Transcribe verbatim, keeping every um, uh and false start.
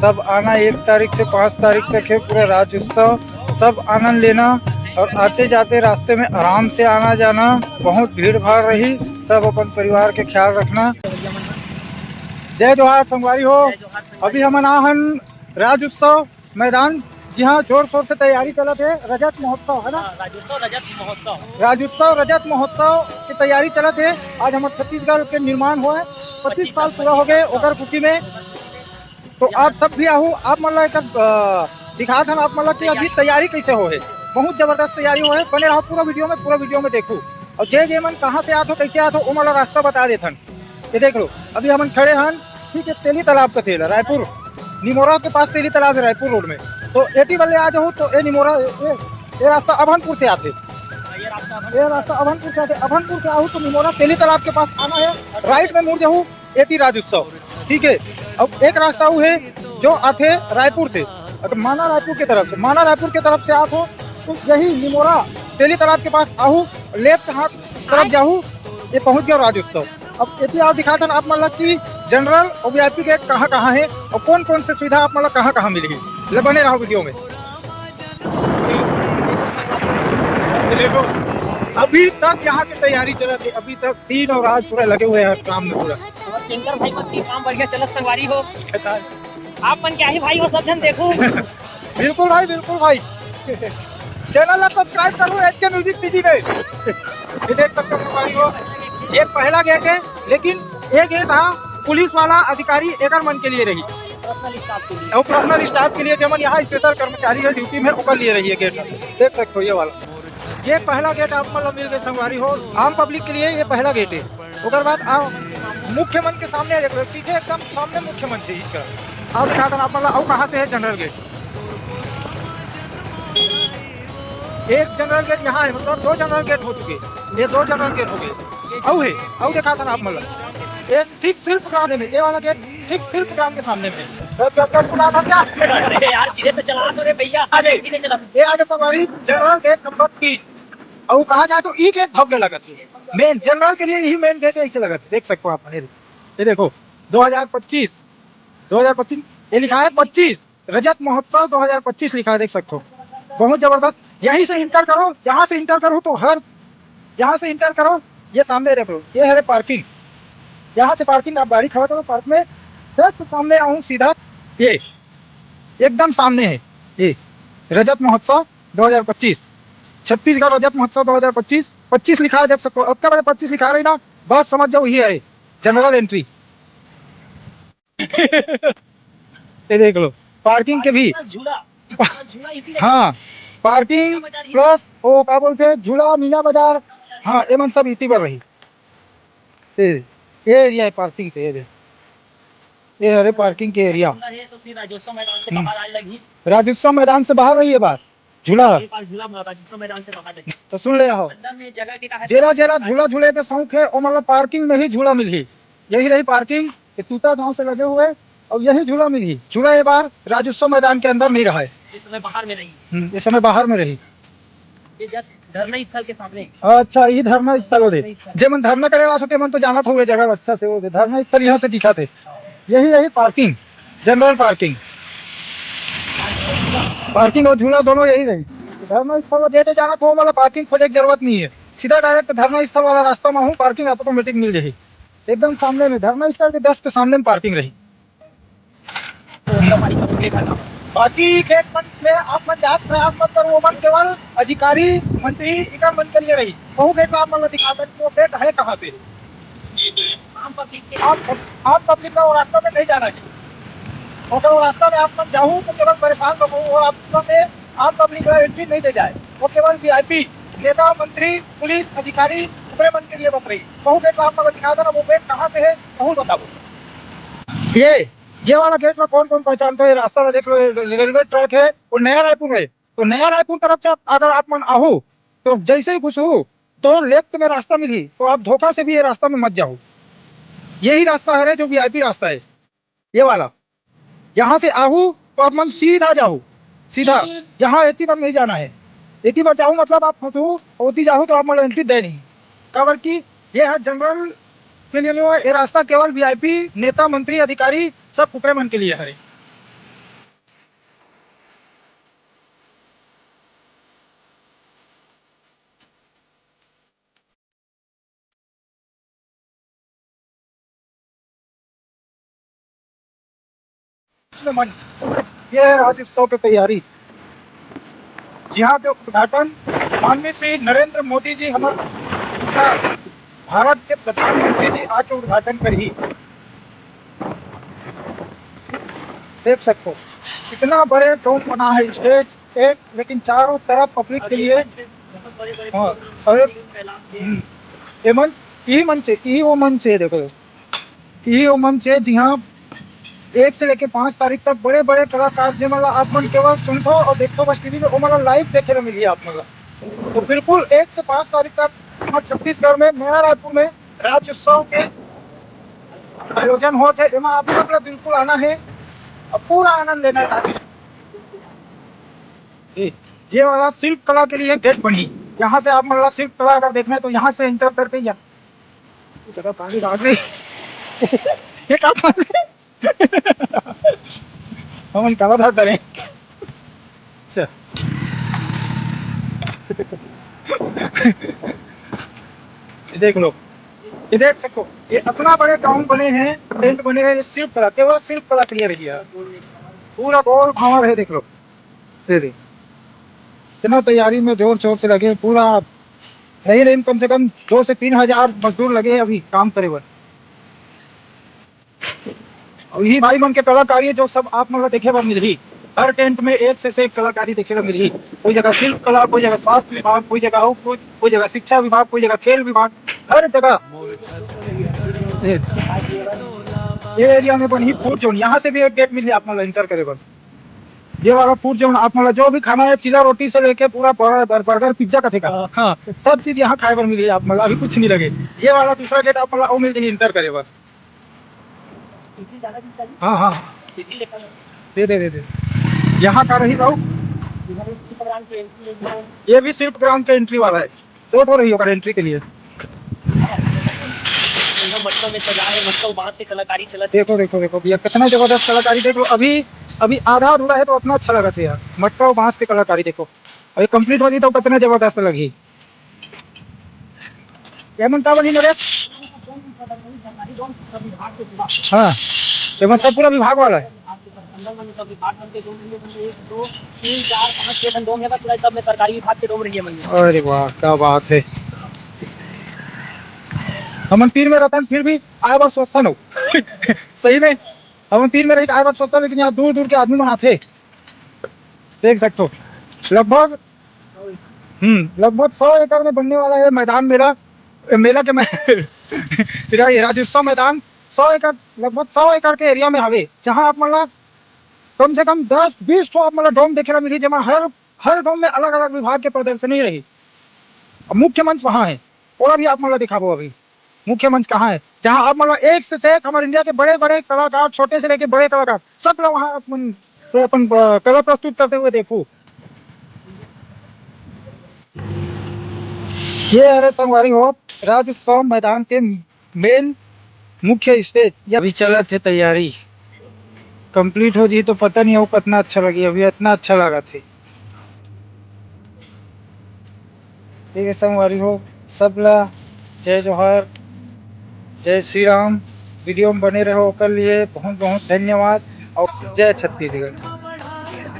सब आना, एक तारीख से पाँच तारीख तक है पूरा राज्योत्सव। सब आनंद लेना और आते जाते रास्ते में आराम से आना जाना। बहुत भीड़ भाड़ रही। सब अपन परिवार के ख्याल रखना। जय जोहार संगवारी हो। अभी हमन आ हन राज्योत्सव मैदान, जी हाँ, जोर शोर से तैयारी चलत है। रजत महोत्सव है ना? हाँ, राज्योत्सव रजत महोत्सव। राज्योत्सव रजत महोत्सव की तैयारी चलत है। आज हमर छत्तीसगढ़ के निर्माण हुआ है, पच्चीस साल पूरा हो गए, ओकर खुशी में। तो आप सब भी आहू, आप मन ला एक, अ, दिखात हन आप मन ला कि अभी तैयारी कैसे हो है। बहुत जबरदस्त तैयारी हो है। बने रहो पूरा वीडियो में, पूरा वीडियो में देखू। और जे जे मन कहाँ से आत हो, कैसे आत हो, वो मन ला रास्ता बता देथन। ये देख लो, अभी हमन खड़े हन, ठीक है, तेली तालाब का तेल, रायपुर निमोरा के पास तेली तालाब है, रायपुर रोड में। तो एती बल्ले आ जाओ तो ये निमोरा, ये, ये रास्ता अभनपुर से आते। ये रास्ता अभनपुर से आते, अभनपुर से आहू तो निमोरा तेली तालाब के पास आना है, राइट में मुड़ जाओ, एती राज्योत्सव, ठीक है। अब एक रास्ता वो है जो आते रायपुर से, अगर माना रायपुर के तरफ से, माना रायपुर के तरफ से आत हो तो यही निमोरा तेली तालाब के पास आहू, लेफ्ट हाथ तरफ जाहू, ये पहुंच गया राज्योत्सव। अब एती और दिखाथन आप मन ला कि जनरल और वीआईपी गेट कहाँ कहाँ है और कौन कौन से सुविधा आप मन ला कहाँ कहाँ मिलही। ले बने रहो वीडियो में। अभी तक यहाँ की तैयारी चलत है, अभी तक दिन और रात पूरा लगे हुए हैं काम में पूरा। और किंकर भाई मन के काम बढ़िया चलत संगवारी हो। आप मन के आही भाई हो, सब झन देखू। बिल्कुल भाई, बिल्कुल भाई। चैनल ला सब्सक्राइब करो एचके म्यूजिक पीजी में। ये देख सकते हो संगवारी हो, ये पहला गेट है, लेकिन ये गेट हा पुलिस वाला अधिकारी एकर मन के लिए रही। पर्सनल स्टाफ के लिए। और पर्सनल स्टाफ के लिए, जेमन यहाँ स्पेशल कर्मचारी है ड्यूटी में, ओकर लिए रही है गेट। देख सकते हो ये वाला, ये पहला गेट आप मतलब मिल गए संगवारी हो। आम पब्लिक के लिए ये पहला गेट है। ओकर बाद आओ मुख्य मन के सामने देख लो, पीछे एकदम सामने मुख्य मंच है इसका। आओ दिखाथन आप मतलब, आओ कहाँ से है जनरल गेट। एक जनरल गेट यहाँ है, मतलब दो जनरल गेट हो चुके, ये दो जनरल गेट हो गए। आओ है, आओ दिखाथन आप मतलब, ये ठीक शिल्प ग्राम में, ये वाला गेट ठीक शिल्प ग्राम के सामने में। तो क्या, क्या पुराना क्या? अरे यार, धीरे से चला तो रे भैया, अरे। धीरे चला। ये आगे संगवारी जनरल गेट नंबर तीन। और कहा जाए तो ई गेट भव्य लगत है। मेन जनरल के लिए यही मेन गेट है, ऐसे लगत है। देख सकते हो आप, ये, ये देखो, दो हज़ार पच्चीस, दो हज़ार पच्चीस, ये लिखा है पच्चीस, रजत महोत्सव दो हज़ार पच्चीस लिखा है, देख सकते हो। बहुत जबरदस्त। यहीं से इंटर करो, यहाँ से इंटर करो तो हर, यहाँ से इंटर करो, ये सामने देख लो, ये है पार्किंग। यहाँ से पार्किंग, आप गाड़ी खड़ा करो पार्क में, जस्ट सामने आऊँ सीधा, ये एकदम सामने है ये रजत महोत्सव दो हज़ार पच्चीस, छत्तीसगढ़ रजत महोत्सव दो हज़ार पच्चीस। पच्चीस लिखा है, देख सकते हो, इतना बड़ा पच्चीस लिखा रही ना, बस समझ जाओ ये है जनरल एंट्री। ये देख लो, पार्किंग के भी। प्लस झूला, प्लस झूला इसी में। हाँ, पार्किंग प्लस वो का बोलते हैं, झूला, मीना बाजार। हाँ, ये मन सब इसी पर रही। ये, ये एरिया है पार्किंग के, ये दे। ये हरे पार्किंग के एरिया। अंदर है तो फिर राज्योत्सव मैदान से हम्म। बाहर आने लगी। राज्योत्सव मैदान से बाहर रही है बात। झूला। ये पास झूला राज्योत्सव मैदान से बाहर लगी। तो सुन ले रहो। अंदर में जगह की कहा जेला जेला झूला झूले के शौक है, वो मतलब पार्किंग में ही झूला मिलही। यही रही पार्किंग, ये तूता गांव से लगे हुए, और यही झूला मिलही। झूला ये बार राज्योत्सव मैदान के अंदर नहीं रहा है। इस समय बाहर में रही। हम्म, इस समय बाहर में रही। ये जस्ट धरना स्थल के सामने। अच्छा, ये धरना स्थल हो दे। धरना स्थल। जे मन धरना करे वाला होते, मन तो जानत हुए जगह अच्छा से हो दे। धरना स्थल यहाँ से दिखा थे। यही, यही पार्किंग, जनरल पार्किंग, पार्किंग और झूला दोनों यही रही। धरना स्थल जे जे जाना तो वाला पार्किंग खोजे के जरूरत नहीं है, सीधा डायरेक्ट धरना स्थल वाला रास्ता में हूँ, पार्किंग ऑटोमेटिक मिल जाही। एकदम सामने में, धरना स्थल के जस्ट सामने में पार्किंग रही। बाकी गेट मन में आप मन जात प्रयास मत करो, वो मन केवल अधिकारी, मंत्री, इकर मन के लिए रही। कहूँ गेट में आप मन ला दिखा सकते हो, गेट है कहाँ से? आम पब्लिक के, आम, आम पब्लिक का वो रास्ता में नहीं जाना चाहिए। अगर वो रास्ता में आप मन जाहू तो केवल परेशान लोग हो, वो रास्ता में आम पब्लिक का एंट्री नहीं दे जाए, वो केवल वीआईपी, नेता, मंत्री, पुलिस अधिकारी, ओकरे मन के लिए बस रही। कहूँ गेट में आप मन ला दिखा देना, वो गेट कहाँ से है, कहूँ बताओ। ये, ये वाला गेट में कौन कौन पहचानता है? ये रास्ता में देख लो, ये रेलवे ट्रैक है, वो नया रायपुर है। तो नया रायपुर तरफ से आप, अगर आप मन आहू, तो जैसे ही घुसहू, तो लेफ्ट में रास्ता मिली, तो आप धोखा से भी ये रास्ता में मत जाओ। यही रास्ता है जो वीआईपी रास्ता है, ये वाला। यहाँ से आहू तो आप मन सीधा जाओ, सीधा। यहाँ एती पर नहीं जाना है। एती पर जाओ मतलब आप फंसू, ओती जाओ तो आप मन एंट्री दे नहीं। काबर कि ये है जनरल के लिए नहीं हुआ, ये रास्ता केवल वीआईपी, नेता, मंत्री, अधिकारी, सब कुकरे मन के लिए है। मंच, ये है राज्योत्सव की तैयारी, जिहाँ के उद्घाटन माननीय श्री नरेंद्र मोदी जी, हमारे भारत के प्रधानमंत्री जी आके उद्घाटन करही। देख सकते हो कितना बड़े डोम बना है, स्टेज एक, लेकिन चारों तरफ पब्लिक के लिए। हाँ, अरे, हम्म, ये मंच, यही मंच है, यही वो मंच है, देखो, यही वो मंच है, जी हाँ। एक से लेके पाँच तारीख तक बड़े बड़े कलाकार, जे मतलब आप मन केवल सुनथो और देखथो बस टीवी में, वो मतलब लाइव देखे ला मिली आप मतलब। तो बिल्कुल एक से पाँच तारीख तक हमारे छत्तीसगढ़ में, नया रायपुर में राज्योत्सव के आयोजन होत है, एमा आप सब ला बिल्कुल आना है और पूरा आनंद लेना है। ये, ये वाला शिल्प कला के लिए गेट बनी, यहाँ से आप मतलब शिल्प कला अगर देखना है तो यहाँ से एंटर करके यहाँ जगह पानी डाल रही। ये काम हम कला था करें। अच्छा, ये देख लो, ये देख सको, ये इतना बड़े ग्राउंड बने हैं, टेंट बने हैं, ये शिल्प कला, केवल शिल्प कला के लिए रही है। पूरा गोल भावर है, देख लो, दे दे। इतना तैयारी में जोर शोर से लगे, पूरा नहीं नहीं कम से कम दो से तीन हजार मजदूर लगे अभी काम करे बर। और यही भाई मन के कलाकारी जो सब आप मन ला देखे बर मिलही, हर टेंट में एक से से एक कलाकारी देखे ला मिलही। कोई जगह शिल्प कला, कोई जगह स्वास्थ्य विभाग, कोई जगह और कोई, कोई जगह शिक्षा विभाग, कोई जगह खेल विभाग, हर जगह। ये, ये एरिया में बनी फूड जोन, यहाँ से भी एक गेट मिलही आप मन ला एंटर करे बर। ये वाला फूड जोन आप मन ला जो भी खाना है, चीला रोटी से लेके पूरा बर्गर, बर्गर पिज्जा का ठेका, हाँ, सब चीज यहाँ खाए बर मिलही आप मन ला, अभी कुछ नहीं लगे। ये वाला दूसरा गेट आप मन ला वो मिलही एंटर करे बर। हाँ, हाँ, दे दे दे दे। यहाँ का रही भाऊ, ये भी शिल्प ग्राम के एंट्री वाला है, दो ठो रही होगा एंट्री के लिए। मटका में सजा है, मटका बांस के कलाकारी चलत। देखो, देखो, देखो भैया, कितना जबरदस्त कलाकारी। देख लो, अभी, अभी आधा अधूरा है तो इतना अच्छा लगा था यार। मटका और बांस के कलाकारी देखो, अभी कंप्लीट हो जाए तो कितना जबरदस्त लगी। ये मन का बनी नरेश? हाँ, ये मन सब पूरा विभाग वाला है। अंदर मन सब विभाग मन के डोम रहिए, मन एक, दो, तीन, चार, पाँच, छह ठन डोम है, पूरा सब में सरकारी विभाग के डोम रहिए मन में। अरे वाह, क्या बात है। हमन तीन में रहथन, फिर भी आए बार सोचथन हो। सही में, हमन तीन में रही आए बार सोचथन, लेकिन यहाँ दूर दूर के आदमी मन आथे। देख सकते हो, लगभग, हम्म, लगभग सौ एकड़ में बनने वाला है मैदान मेला। मेला के मै-, रा-, राज्योत्सव मैदान सौ एकड़, लगभग सौ एकड़ के एरिया में हवे, जहाँ आप मन ला कम से कम दस बीस ठो आप मन ला डोम देखे ला मिलही, जेमा हर, हर डोम में अलग-अलग विभाग के प्रदर्शनी रही। अब मुख्य मंच वहाँ है, ओला भी आप मन ला दिखाबो अभी। मुख्य मंच कहाँ है, जहाँ आप मन ला एक से, से एक हमारे इंडिया के बड़े-बड़े कलाकार, छोटे से लेके बड़े कलाकार, सब ला वहाँ आप मन तो अपन, अ, कला प्रस्तुत करते हुए देखो। ये हरे संगवारी हो, राज्योत्सव मैदान के मेन मुख्य स्टेज। अभी चलत हे तैयारी, कंप्लीट हो जी तो पता नहीं हो कितना अच्छा लगी। अभी इतना अच्छा लगा थे। ठीक है संगवारी हो, सब ला जय जोहार, जय श्री राम। वीडियो में बने रहो, ओकर लिए बहुत बहुत धन्यवाद और जय छत्तीसगढ़।